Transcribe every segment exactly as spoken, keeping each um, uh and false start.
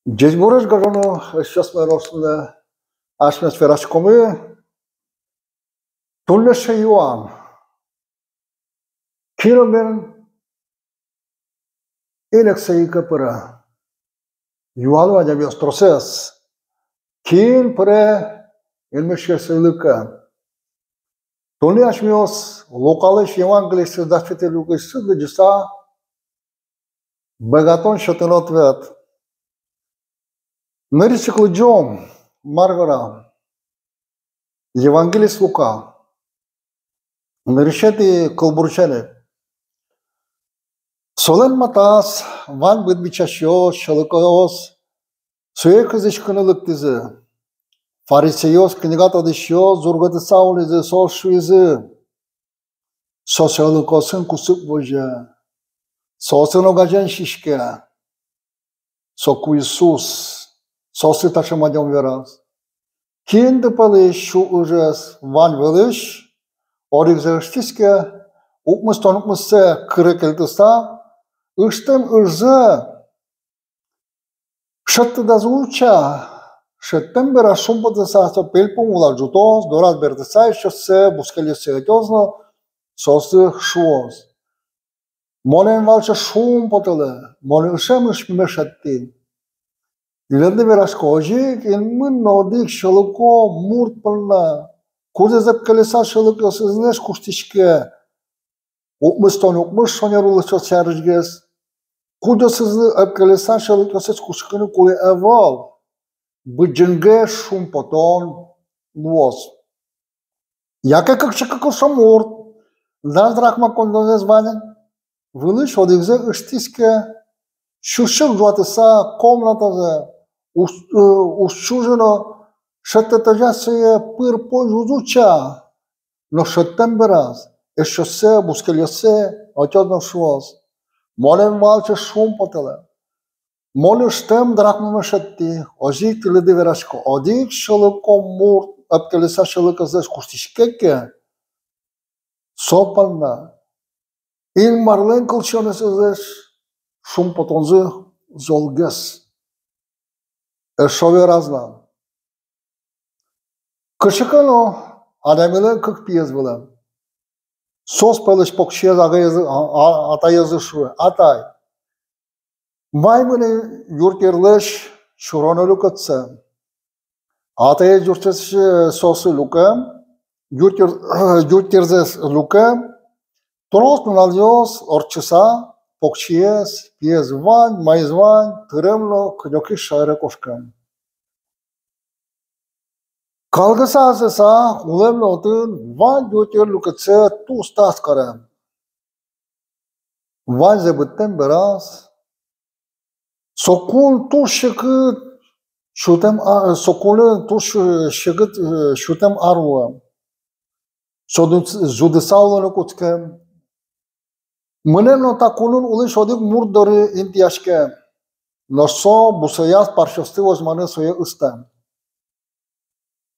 Ӟечбуресь, гажано эшъёсмы, нош туннэ асьмеос вераськомы туннэысь юан: кин бен инэксэйлыке пыре? Юало адямиос тросэз: кин пыре инмыськисьёслыке? Туннэ асьмеос Лукалэсь Евангелиысьтыз дас витетӥ люкетсэ лыдӟыса быгатом сётыны ответ. Нырысь ик лыдӟом, мар вера Евангелист Лука. Нырысетӥ кылбурысен ик. Солэн матаз вань быдмычасьёс, сьӧлыкоос сое кылзӥськыны лыктӥзы. Фарисейёс, книга тодӥсьёс зургетыса улӥзы, соос шуизы: со сьӧлыкоосын кусып возе, соосын огазьын сиське. Соку Иисус соослы таӵе мадён вераз: кин тӥ пӧлысь сю ыжез вань вылысь одӥгзэ ыштӥз ке, укмыстон укмыссэ кыре кельтыса, ыштэм ыжзэ шедьтыны ӧз утча, шедьтэм бераз шумпотыса, со пельпум вылаз ӝутоз, дораз бертыса, эшъёссэ, бускельёссэ ӧтёз но соослы шуоз: «Монэн валче шумпотэлэ, мон ышем ыжме шедьтӥ». Тӥледлы верасько: озьы ик инмын но одӥг сьӧлыко мурт понна, кудӥз ӧпкелыса сьӧлыкъёсызлэсь куштӥське, укмыстон укмыс шонер улӥсьёс сярысьгес, кудъёсызлы ӧпкелыса сьӧлыкъёсыз куштӥськыны кулэ ӧвӧл, быдӟымгес шумпотон луоз. Яке кыӵе ке кышномурт, дас драхма коньдонэз вань вылысь одӥгзэ ыштӥз ке, сюсьык ӝуатыса, комнатазэ уж-, э, уж чужы но шедьтэтозяз сое пыр-поч уз утча, но шедьтэм бераз эшъёссэ, бускельёссэ ӧтёз но шуоз: «Монэн валче шумпотэлэ, мон ыштэм драхмаме шедьтӥ». Озьы ик тӥледлы верасько: одӥг сьӧлыко мурт, ӧпкелыса сьӧлыкъёсызлэсь куштӥське ке, со понна Инмарлэн кылчинъёсызлэсь шумпотонзы золгес. Эшшо вераз на: кыӵе ке но адямилэн кык пиез вылэм. Соос пӧлысь покчиез агаез-, а-, а-, атаезлы шуэ: «Атай, вай мыным юртъерлэсь сюроно люкетсэ». Атаез юртъерсэ соослы люкем, юртъер-, юртъерзэс люкем. Трос нуналъёс ортчыса, покчиез, пиез вань, маиз вань, тырем но кыдёкысь шаере кошкем. Калгыса-асьсэса улэм но отын вань юртъер люкетсэ тус-тас карем. Ваньзэ быдтэм бераз, сокулын туж секыт сютэм а-, сокулын туж сю-, секыт, э, сютэм ар луэм. Со зуд-, зудыса улыны кутскем. Мынэм но та кунын улӥсь одӥг мурт доры интыяськем. Нош со бусыяз парсьёсты возьманы сое ыстэм.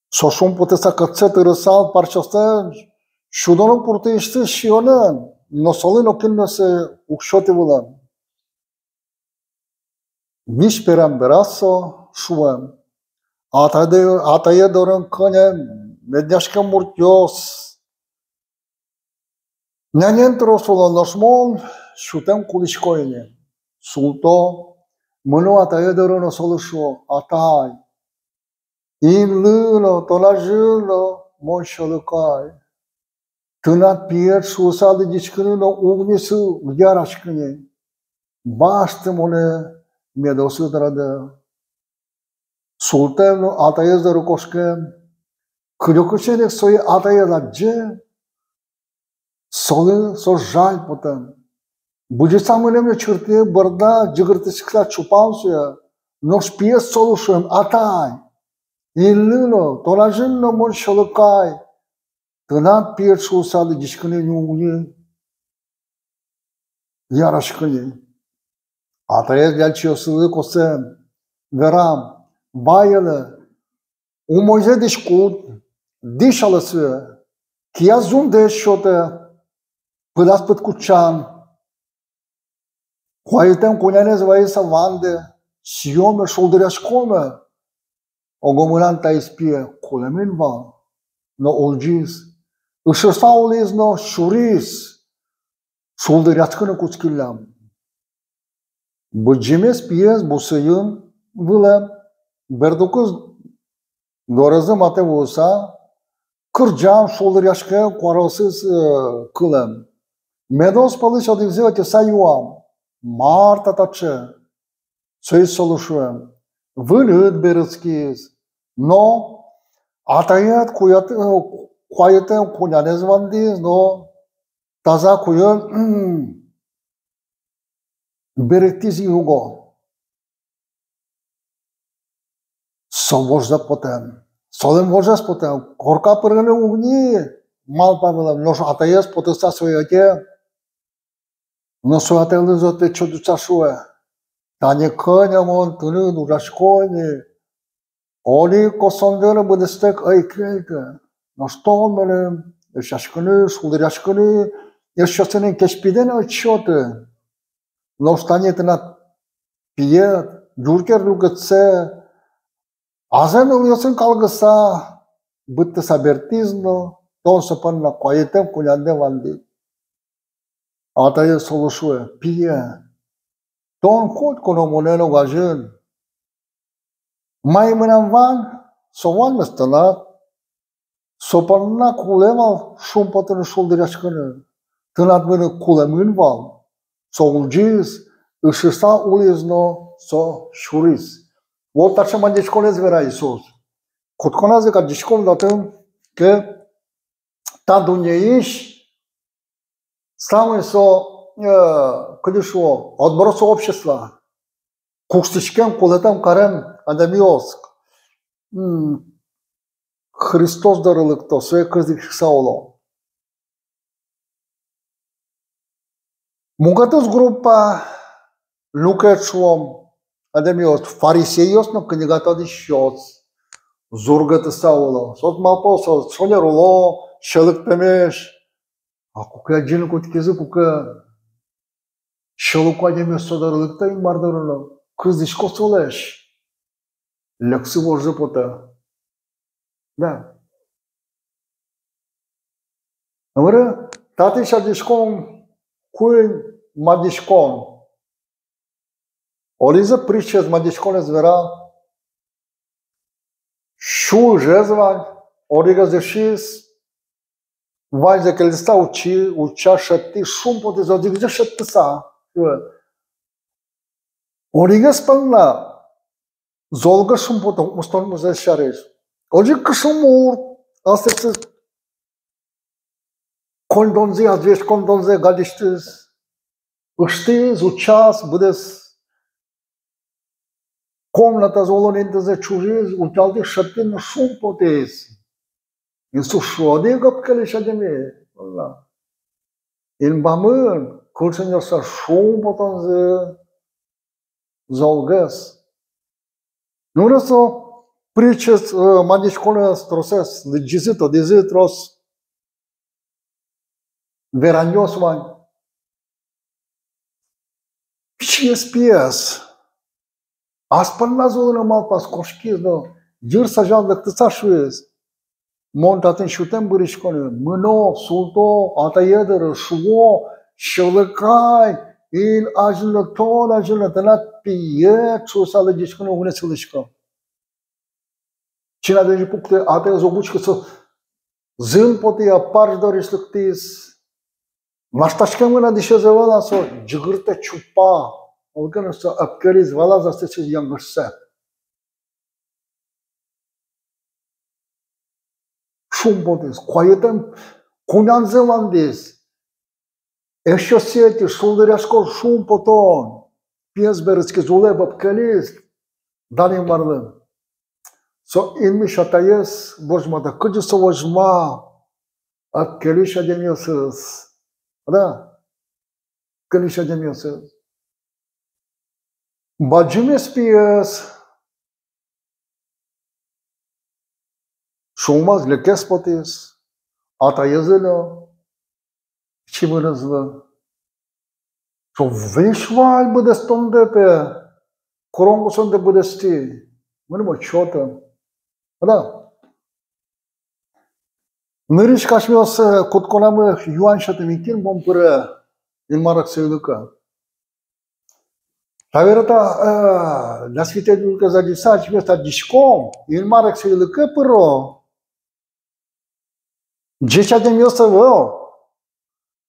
Со шумпотыса кӧтсэ тырысал парсьёслэн сюдоно пуртыысьтыз сиёнэн, но солы нокин но сое уг сёты вылэм. Визь перам бераз со шуэм: «Атае, атае дорын кӧня медъяськем муртъёс, нянен трос уло, нош мон сютэм кулӥсько ини». Султо, мыно атае доры но солы шуо: «Атай, инлы но, тон азьын но мон сьӧлыкай. Тынад пиед шуыса лыдӟиськыны но ugньысыл яраськы ни. Басьты монэ медосыд радэ». Султэм но атаез доры кошкем. Кыдёкысен ик сое атаез адӟем, солы со жаль потэм. Бызьыса мынэм но чыртыен бордаз ӟыгыртӥськыса чупам сое, нош пиез солы шуэм: «Атай, инлы но, тон азьын но мон сьӧлыкай. Тынад пиед шуыса лыдӟиськыны но уг ни яраськы ни». Атаез ляльчиосызлы косэм, верам: «Ваелэ, умойзэ дӥськут, дӥсялэ сое, кияз зундэс сётэ, пыдаз пыдкутчан. Куайытэм кунянэз вайыса вандэ, сиёме, шулдыръяськоме. Ого, мынам таиз пие кулэмын вал, но улӟиз, ышыса улӥз но сюриз, шулдыръяськыны кутскиллям. Быдӟымез пиез бусыын вылэм, бердукыз дорезлы матэ вуыса, кырӟам, шулдыръяськем, куараосыз, э, кылэм. Медос пӧлысь одӥгзэ ӧтьыса юам: «Мар та таӵе?» Соиз солы шуэм: «Выныд берытскиз, но атаед куят-, э, куайытэм кунянэз вандӥз но таза куен берыктӥз ини уго». Со вожзэ потэм. Солэн вожзэс потэм. Корка пырыны уг ни малпа вылэм, нош атаез потыса сое ӧте. Но со атайлы ответ сётыса шуэ: «Тани кӧня мон тыныд ужасько ини, одӥг косондэ но быдэстэк ӧй кельты. Нош тон мыным эшъяськыны, шулдыръяськыны, эшъёсыным кеч пидэ но ӧд сёты. Нош тани тынад пиед, юркер люкетсэ, азьын нылъёсын калгыса, быдтыса бертӥз но, тон со понна куайытэм кунянэ вандӥд». Атаез солы шуэ: «Пие, тон котьку но монэн огазьын. Мае мынам вань, со ваньмыз тынад. Со понна кулэ вал шумпотыны, шулдыръяськыны. Тынад мыныд кулэмын вал. Со улӟиз, ышыса улӥз но со сюриз». Вот таӵе мадиськонэз вера Иисус. Кутсконаз ик адӟиськом татын ке, та дуннеысь самой со, э, кызьы шуо, отброс общества. Куштӥськем, кулэтэм карем адямиос, м, Христос доры лыкто, сое кылзӥськыса уло. Мукетыз группа, люкет шуом, адямиос, фарисейёс но книга тодӥсьёс, зургетыса уло. Соос малпало, соос шонер уло, сьӧлыктэмесь. А куке адӟыны кутскизы, куке сьӧлыко адямиос со доры лыкто, Инмар доры но, кылзӥсько солэсь, лексы вожзэ потэ. Да. Номыр, татысь адӟиськом куинь мадиськон. Олизы притчаез, мадиськонэз вера: сю ыжез вань, одӥгез ышиз, ваньзэ кельтыса утчи, утча, шедьтӥз, шумпотӥз, одӥгзэ шедьтыса. Одӥгез понна золгес шумпотон, укмыстон музъем сярысь. Озьы ик кышномурт, аслэсьтыз коньдонзэ, азвесь коньдонзэ гадьысьтыз, ыштӥз, утчаз, быдэс комнатазэ, улон интызэ чужиз, утялтӥз, шедьтӥз но шумпотӥз. Иисус шуэ: одӥг ӧпкелӥсь адями вал. Инбамын кылсянь со шумпотонзы золгес. Ну, раз со притчаез, э, мадиськонэз тросэз лыдӟизы, тодӥзы, трос веранъёс вань. Пичиез пиез ас понназ улыны малпаз, кошкиз но йырсазяз лыктыса шуиз: мон татын сютэм бырйиськоны. Мыно, султо атае доры, шуо: сьӧлыкай, ин азьын но, тон азьын но тынад пиед шуыса лыдӟиськыны уг ни сылӥськы. Чинадэжи пуктэ, атаез уг учкы, со зын потэ-а, парсь дорысь лыктӥз. Наштаськем гинэ дӥсез ӧвӧл, а со ӟыгыртэ, чупа. Оло ке но со ӧпкелӥз, валаз аслэсьтыз янгышсэ. Шумпотӥз, куайытэм кунянзэ вандӥз. Эшъёссэ ӧтиз, шулдыръяськон, шумпотон. Пиез берытскиз, улэ, ӧпкелӥз. Дан Инмарлы. Со инмысь атаез возьматэ, кызьы со возьма ӧпкелӥсь адямиосыз. Да. Ӧпкелӥсь адямиосыз. Бадӟымез пиез сюлмаз лекез потӥз, атаезлы но, пичи вынызлы. Со весь вань быдэстондэ, пе, куронъёсынды быдэстӥ, мыным ӧд сёты. Ӧвӧл-а? Нырысь ик асьмеос, э, кутсконамы юан сётыны, кин бон пыре Инмар эксэйлыке. Табере та, э, дас витетӥ люкетсэ адӟиса, асьмеос адӟиськом, Инмар эксэйлыке пыро ӟеч адямиос ӧвӧл,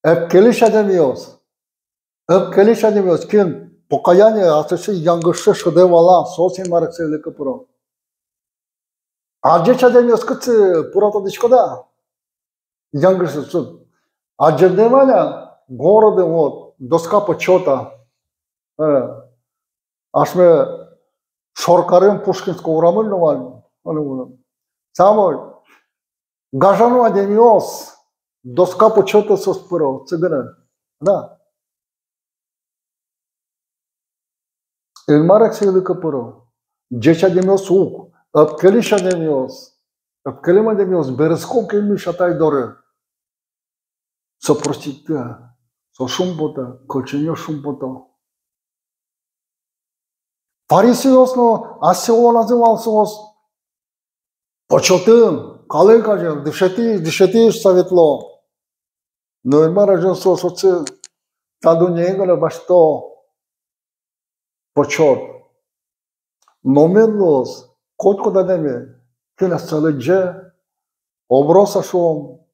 ӧпкелӥсь адямиос. Ӧпкелӥсь адямиос, кин покаяние, аслэсьтыз янгышсэ шӧдэ, вала, соос Инмар эксэйлыке пыро. А ӟеч адямиос кытчы пыро, тодӥськод-а? Янгышсэ шӧдэ. Адӟемдэ вань-а городын, вот, доска почёта. Э, асьме шоркарын Пушкинской урамын но вань, али вань. Самой гажано адямиос, доска почёта соос пыро, сыӵе гинэ. Да. Инмар эксэйлыке пыро. Ӟеч адямиос уг, ӧпкелӥсь адямиос. Ӧпкелем адямиос берытско ке Инмысь Атай доры, со проститьтэ, со шумпотэ, кылчинъёс шумпото. Фарисейёс но асьсэ улоназы вал соос почётын, калык азьын, дышетӥсь, дышетӥсь шуса ветло. Но Инмар азьын соос отчы та дуннеын гинэ басьто почёт. Но мед луоз котькуд адями, кин ассэ лыдӟе, оброс-а, шуом,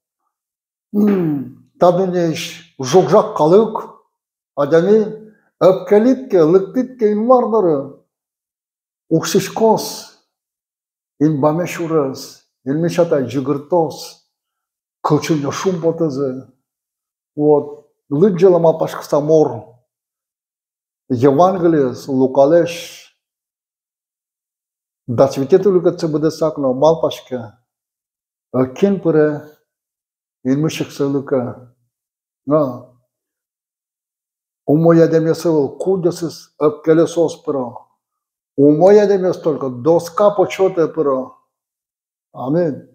м, та дуннеысь жуг-жаг калык, адями, ӧпкелид ке, лыктӥд ке Инмар доры, усьтӥськоз инбаме сюрес, Инмысь Атай ӟыгыртоз, кылчинъёс шумпотозы. Вот, лыдӟелэ, малпаськыса, мур Евангелиез Лукалэсь дас витетӥ люкетсэ быдэсак но, малпаське, э, кин пыре Инмысь эксэйлыке. А умой адямиос ӧвӧл, кудъёсыз ӧпкеле, соос пыро. Умой адямиос только доска почётэ пыро. Аминь.